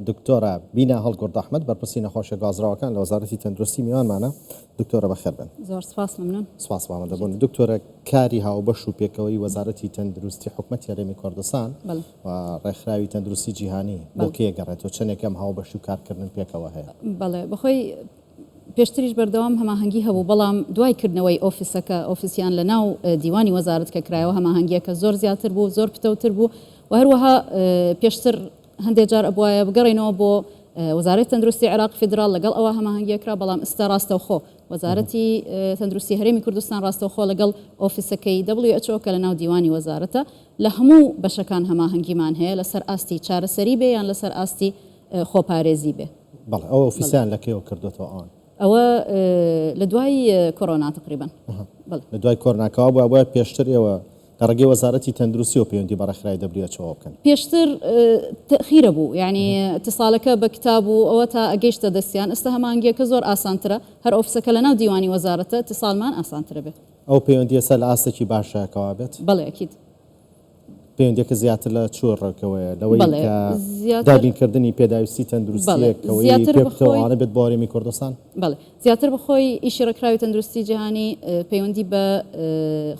دکتۆرە بینا هەڵگورد ئەحمەد بەرپرسی نەخۆشیە گوازراوەکان لە وەزارەتی تەندروستی میوانمانە. دکتۆرە بەخێر بێن. زۆر سپاس ممنون. سپاس بۆ ئامادەبوون. دکتۆرە کاری هاوبەش و پێکەوەیی وەزارەتی تەندروستی حکومەتی هەرێمی کوردستان و ڕێکخراوی تەندروستی جیهانی بۆ کێ گەڕێتەوە؟ چەندێک ئەم هاوبەشی و کارکردن پێکەوە هەیە؟ بەڵێ بەخۆی پێشتریش بەردەوام هەماهەنگی هەبوو، بەڵام دوای کردنەوەی ئۆفیسەکە، ئۆفیسیان لە ناو دیوانی وەزارەت کە کرایەوە هەماهەنگییەکە زۆر زیاتر بوو، زۆر پتەوتر بوو و هەروەها پێشتر هەندێ جار ئەبوایە بگەڕێینەوە بۆ وەزارەتی تەندروستی عێراق فیدراڵ لەگەڵ ئەوە هەماهەنگیە کرا، بەڵام ئستا ڕاستەوخۆ وەزارەتی تەندروستی هەرێمی کوردستان ڕاستەوخۆ لەگەڵ ئۆفیسەکەی WHO کە لەناو دیوانی وەزارەتە لە هەموو بەشەکان هەماهەنگیمان هەیە لەسەر ئاستی چارەسەری بێ یان لەسەر ئاستی خۆپارێزی بێ. بەڵێ ئەو ئۆفیسەیان لە کەیەوە کردۆتەوە ئەوان؟ ئەوە لە دوای کۆرۆنا تقریبا. بەڵێ. لە دوای کۆرۆنا کەوابوو ئەبوایە پێشتر ئێوە لە ڕێگەی وەزارەتی تەندروستیەوە پەیوەندی بە ڕێکخراوی WHO بکەن. پێشتر تەئخیرە بوو یانی ئیتساڵەکە بە کتاب و ئەوە تا ئەگەیشتە دەستیان ئێستا هەماهەنگیەکە زۆر ئاسانترە هەر ئۆفسەکە لەناو دیوانی وەزارەتە ئیتساڵمان ئاسانترە بێ. ئەو پەیوەندیە ئێستا لە ئاستێکی باشە کەوابێت؟ بەڵێ ئەکید. پەیوەندیەکە زیاتر لە چ ڕێکەوەیە؟ لەوەی کە دابینکردنی پێداویستی تەندروستییەک کەوەی پێ بتەوانە بێت بۆ هەرێمی کوردستان؟ بەڵێ زیاتر بەخۆی ئیشی ڕێکخراوی تەندروستی جیهانی پەیوەندی بە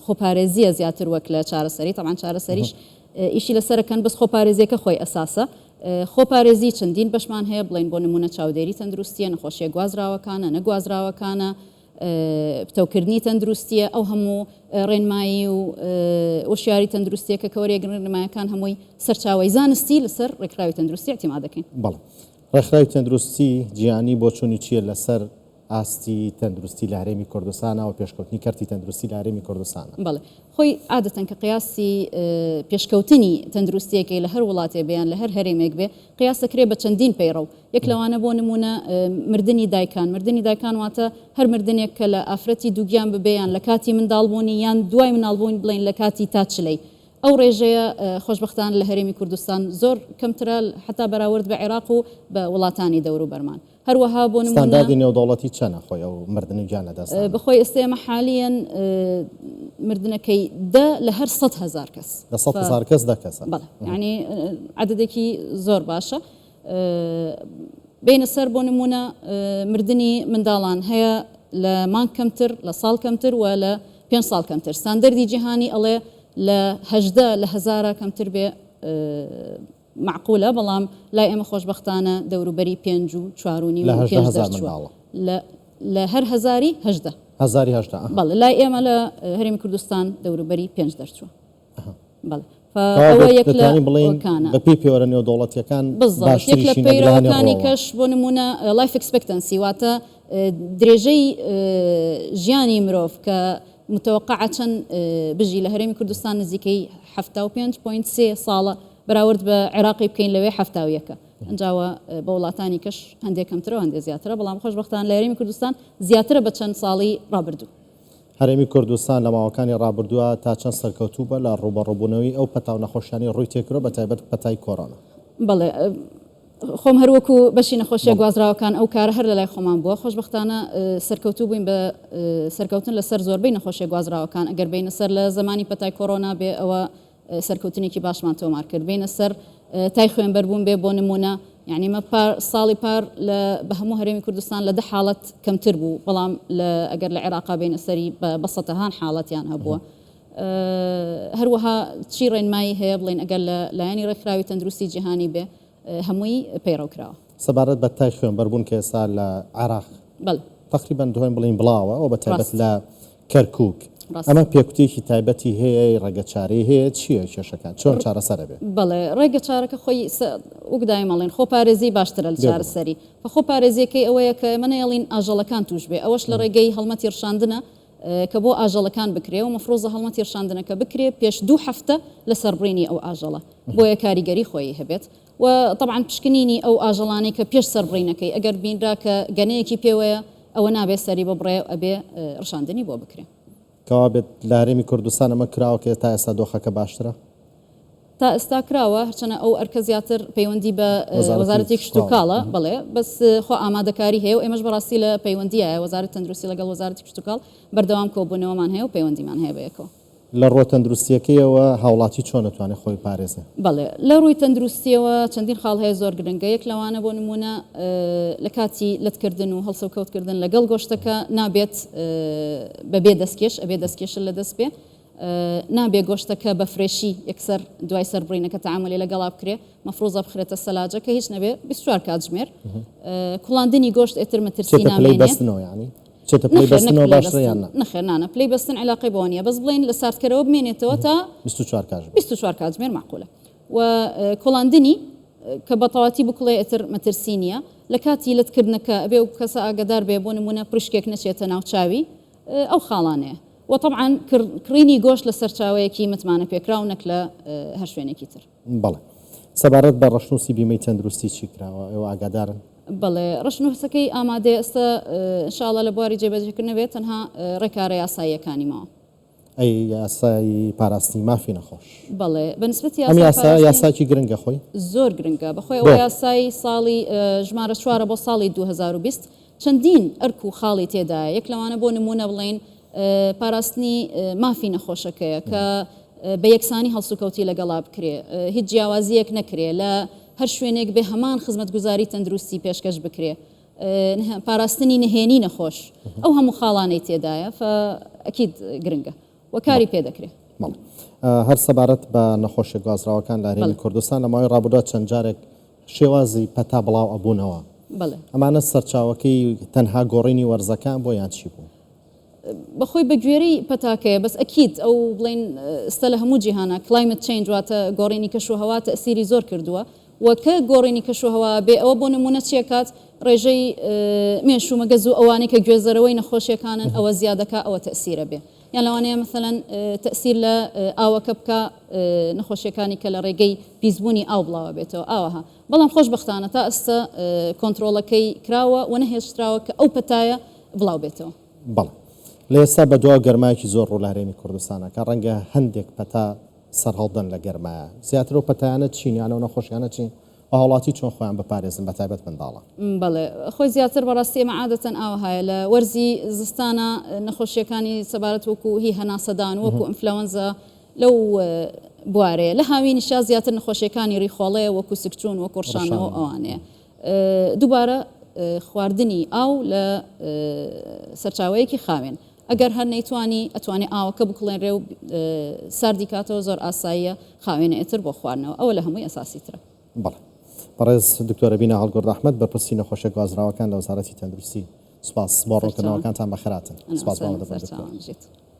خۆپارێزیە زیاتر وەک لە چارەسەری، تەبعەن چارەسەریش ئیشی لەسەرەکەن بەس خۆپارێزیەکە خۆی ئەساسە. خۆپارێزی چەندین بەشمان هەیە بڵێین بۆ نمونە چاودێری تەندروستیە، نەخۆشیە گوازراوەکانە، نەگوازراوەکانە، پتەوکردنی تەندروستییە، ئەو هەموو ڕێنمایی و وشیاری تەندروستییە کە کەوەریەگرن ڕێنمایەکان هەمووی سەرچاوەی زانستی لەسەر ڕێکخراوی تەندروستی ئیعتیماد دەکەین. بەڵێ. ڕێکخراوی تەندروستی جیهانی بۆچوونی چییە لەسەر ئاستی تەندروستی لە هەرێمی کوردستانا و پێشکەوتنی کەرتی تەندروستی لە هەرێمی کوردستانا؟ بەڵێ. خۆی عادەتەن کە قیاسی پێشکەوتنی تەندروستییەکەی لە هەر وڵاتێ بێ یان لە هەر هەرێمێک بێ قیاس دەکرێ بە چەندین پەیڕەو. یەک لەوانە بۆ نموونە مردنی دایکان، مردنی دایکان واتە هەر مردنێک کە لە ئافرەتی دووگیان ببێ یان لە کاتی منداڵبوونی یان دوای مناڵبوون بڵێین لە کاتی تا چلەی ئەو ڕێژەیە خۆشبەختانە لە هەرێمی کوردستان زۆر کەمترە حەتا بەراورد بە عێراق و بە وڵاتانی دەوروبەرمان. هەروەها بۆ نموونە. ستانداردی نێودەوڵەتی چەنە خۆی ئەو مردن و گیان لەدەستدانە؟ بەخۆی ئێستا ئێمە حالیەن مردنەکەی دە لە هەر 100,000 کەس. لە 100,000 کەس دە کەسە. بەڵێ یانی عەدەدێکی زۆر باشە. بێینە سەر بۆ نموونە مردنی منداڵان هەیە لە مانگ کەمتر، لە ساڵ کەمتر و لە پێنج ساڵ کەمتر. ستاندەردی جیهانی ئەڵێ لە 18 لە هەزارە کەمتر بێ مەعقولە، بەڵام لای ئێمە خۆشبەختانە دەوروبەری پێنج و چوار و نیو لە و 18 پێنج هەزار دەرچووە. منداڵە. لە لە هەر هەزاری 18. هەزاری 18 ئەها. بەڵێ لای ئێمە لە هەرێمی کوردستان دەوروبەری پێنج دەرچووە. ئەها. بەڵێ فە ئەوە کەوابێت یەک لە دەتوانین بڵێین هۆکانە. بە پێی پێوەرە نێودەوڵەتییەکان بالضبط یەک لە باشتریشین ئەگەر لە هەنێ پەیرەوەکانی ڕووەوە. کەش بۆ نموونە life expectancy واتە درێژەی ژیانی مرۆڤ کە متوقعە چەند بژی لە هەرێمی کوردستان نزیکەی 75.3 ساڵە بەراورد بە عێراقی بکەین لەوێ 71 ە ئەنجاوە بە وڵاتانی کەش هەندێک کەمترە و هەندێک زیاترە بەڵام خۆشبەختانە لە هەرێمی کوردستان زیاترە بە چەند ساڵی ڕابردوو. هەرێمی کوردستان لە ماوەکانی ڕابردووە تا چەند سەرکەوتوو بووە لە ڕووبەڕووبوونەوەی ئەو پەتا و نەخۆشیانەی ڕووی تێکردووە بە تایبەت پەتای کۆرۆنا؟ بەڵێ خۆم هەر وەکو بەشی نەخۆشیە گوازراوەکان ئەو کارە هەر لەلای خۆمان بووە خۆشبەختانە سەرکەوتوو بووین بە سەرکەوتن لەسەر زۆربەی نەخۆشیە گوازراوەکان ئەگەر بینە سەر لە زمانی پەتای کۆرۆنا بێ ئەوە سەرکەوتنێکی باشمان تۆمار کرد بینە سەر تای خوێنبەربوون بێ بۆ نمونە یعنی مە پار ساڵی پار لە بە هەموو هەرێمی کوردستان لە دە حاڵەت کەمتر بوو بەڵام لە ئەگەر لە عێراقا بینە سەری بە سەتەهان حاڵەتیان هەبووە هەروەها چی ڕێنمایی هەیە بڵێن ئەگەر لە لایەنی ڕێکخراوی تەندروستی جیهانی بێ هەمووی پەیڕەو کراوە. سەبارەت بە تای خوێنبەربوون کە ئێستا لە عێراق بەڵێ. تەقریبەن دەتوانین بڵێین بڵاوە و بە تایبەت ڕاست. لە کەرکووک ڕاست. ئەمە پێکوتەیەکی تایبەتی هەیە، ڕێگەچارەی هەیە، چییە کێشەکان؟ چۆن چارەسەر ئەبێ؟ بەڵێ ڕێگەچارەکە خۆی وەک دایم ئەڵێن خۆپارێزی باشترە لە چارەسەری. خۆپارێزییەکەی ئەوەیە کە ئێمە نەیەڵین ئاژەڵەکان تووش بێ ئەوەش لە ڕێگەی هەڵمەتی ڕشاندنە کە بۆ ئاژەڵەکان بکرێ و مەفروزە هەڵمەتی ڕشاندنەکە بکرێ پێش دوو هەفتە لە سەربڕینی ئەو ئاژەڵە بۆیە کاریگەری خۆیی هەبێت و تەبعەن پشکنینی ئەو ئاژەڵانەی کە پێش سەربڕینەکەی ئەگەر بینرا کە گەنەیەکی پێوەیە ئەوە نابێ سەری ببڕێ ئەبێ ڕشاندنی بۆ بکرێ. کەوابێت لە هەرێمی کوردستان ئەمە کراوە کە تا ئێستا دۆخەکە باشترە؟ تا ئێستا کراوە، هەرچەنە ئەو ئەرکە زیاتر پەیوەندی بە وەزارەتی کشتوکاڵە، بەڵێ، بەس خۆ ئامادەکاری هەیە و ئێمەش بەڕاستی لە پەیوەندیایە، وەزارەتی تەندروستی لەگەڵ وەزارەتی کشتوکاڵ بەردەوام کۆبوونەوەمان هەیە و پەیوەندیمان هەیە بەیەکەوە. لە ڕووە تەندروستییەکەیەوە هاوڵاتی چۆن ئەتوانێت خۆی بپارێزێ؟ بەڵێ، لە ڕووی تەندروستییەوە چەندین خاڵ هەیە زۆر گرنگە، یەک لەوانە بۆ نموونە لە کاتی لەتکردن و هەڵسوکەوتکردن لەگەڵ گۆشتەکە نابێت بەبێ دەستکێش، ئەبێ دەستکێشت لەدەست بێ، نابێ گۆشتەکە بە fresh ی یەکسەر دوای سەربڕینەکە تەعامولی لەگەڵا بکرێ، مەفروزە بخرێتە سەلاجە کە هیچ نەبێ 24 کاتژمێر. کوڵاندنی گۆشت ئێتر مەترسی چێتە پلەی نامێنێ. بەستنەوە یانی؟ چێتە پلەی نەخێر نەک بەستنەوە پلەی باشترە بەستن یان نا؟ نەخێر نانا پلەی بەستن عیلاقەی بەوە نییە بەس بڵێین لە ساردکەرەوە بمێنێتەوە تا 24 کاتژمێر. 24 کاتژمێر مەعقولە و کوڵاندنی کە بەتەواتی بکوڵێ ئیتر مەترسی نییە لە کاتی لەتکردنەکە ئەبێ ئەو کەسە ئاگادار بێ بۆ نموونە پریشکێک نەچێتە ناو چاوی ئەو خاڵانەیە و تەبعەن کڕینی گۆشت لە سەرچاوەیەکی متمانەپێکراو نەک لە هەر شوێنێکی تر. بەڵێ. سەبارەت بە ڕەشنووسی بیمەی تەندروستی چی کراوە؟ ئێوە ئاگادارن؟ بەڵێ ڕەشنووسەکەی ئامادەیە ئێستا ان شاء اللە لە بواری جێبەجێکردن نەبێت تەنها ڕێکارە یاساییەکانی ماوە. ئەی یاسای پاراستنی مافی نەخۆش؟ بەڵێ بە نسبەتی ئەم یاسای یاسایە پاراستنی. یاسایەکی گرنگە خۆی؟ زۆر گرنگە بەخۆی بۆ؟ ئەوە یاسای ساڵی ژمارە چوارە بۆ ساڵی 2020 چەندین ئەرک و خاڵی تێدایە یەک لەوانە بۆ نموونە بڵێین پاراستنی مافی نەخۆشەکەیە کە بە یەکسانی هەڵسوکەوتی لەگەڵا بکرێ هیچ جیاوازییەک نەکرێ لە هەر شوێنێک بێ هەمان خزمەتگوزاری تەندروستی پێشکەش بکرێ پاراستنی نهێنی نەخۆش ئەو هەموو خاڵانەی تێدایە فەئەکید گرنگە و کاری پێ دەکرێ. بەڵێ. هەر سەبارەت بە نەخۆشیە گوازراوەکان لە هەرێمی کوردستان لە ماوەی ڕابردوودا چەند جارێک شێوازی پەتا بڵاو ئەبوونەوە. بەڵێ. ئەمانە سەرچاوەکەی تەنها گۆڕینی وەرزەکان بووە یان چی بوو؟ بەخۆی بەگوێرەی پەتاکەیە بەس ئەکید ئەو بڵێین ئستە لە هەموو جیهانا climate change واتە گۆڕینی کەش و هەوا تەئسیری زۆر کردووە و کە گۆڕینی کەش و هەوا بێ ئەوە بۆ نموونە چیەکات ڕێژەی مێش و مەگەز و ئەوانەی کە گوێزەرەوەی نەخۆشیەکانن ئەوە زیادەکا ئەوە تەئسیرە بێ یان لەوانەیە مەسەلەن تەئسیر لە ئاوەکە بکا نەخۆشیەکانی کە لە ڕێگەی پیسبوونی ئاو بڵاوە بێتەوە ئاوەها بەڵام خۆشبەختانە تا ئێستا کۆنترۆڵەکەی کراوە و نەهێشتراوە کە ئەو پەتایە بڵاو بێتەوە. بەڵێ. لە ئێستا بەدواوە گەرمایەکی زۆر ڕوو لە هەرێمی کوردستان ئەکا، ڕەنگە هەندێک پەتا سەرهەڵدەن لە گەرمایە. زیاتر ئەو پەتایانە چین یان ئەو نەخۆشیانە چین و هاوڵاتی چۆن خۆیان بپارێزن بە تایبەت منداڵان؟ بەڵێ. خۆی زیاتر بەڕاستی ئێمە عادەتەن ئاوەهایە لە وەرزی زستانا نەخۆشییەکانی سەبارەت وەکوو هی هەناسەدان وەکوو ئینفلەوەنزا لەو بوارەیە. لە هاوینیشا زیاتر نەخۆشییەکانی ڕیخۆڵەیە وەکو سکچوون، وەکو ڕشانەوە و ئەوانەیە. دووبارە خواردنی ئاو لە سەرچاوەیەکی خاوێن. ئەگەر هەر نەیتوانی ئەتوانێ ئاوەکە بکوڵێنرێ و ساردی کاتەوە زۆر ئاساییە خاوێنە ئێتر بۆ خواردنەوە. ئەوە لە هەمووی ئەساسیترە. بەڵێ. بەڕێز دکتۆرە بینا هەڵگورد ئەحمەد بەرپرسی نەخۆشیە گوازراوەکان لە وەزارەتی تەندروستی سوپاس بۆ ڕوونکردنەوەکانتان بەخێرهاتن. سوپاس بۆ ئامادەبوون دکتۆر. سەرچاوان. بژیت.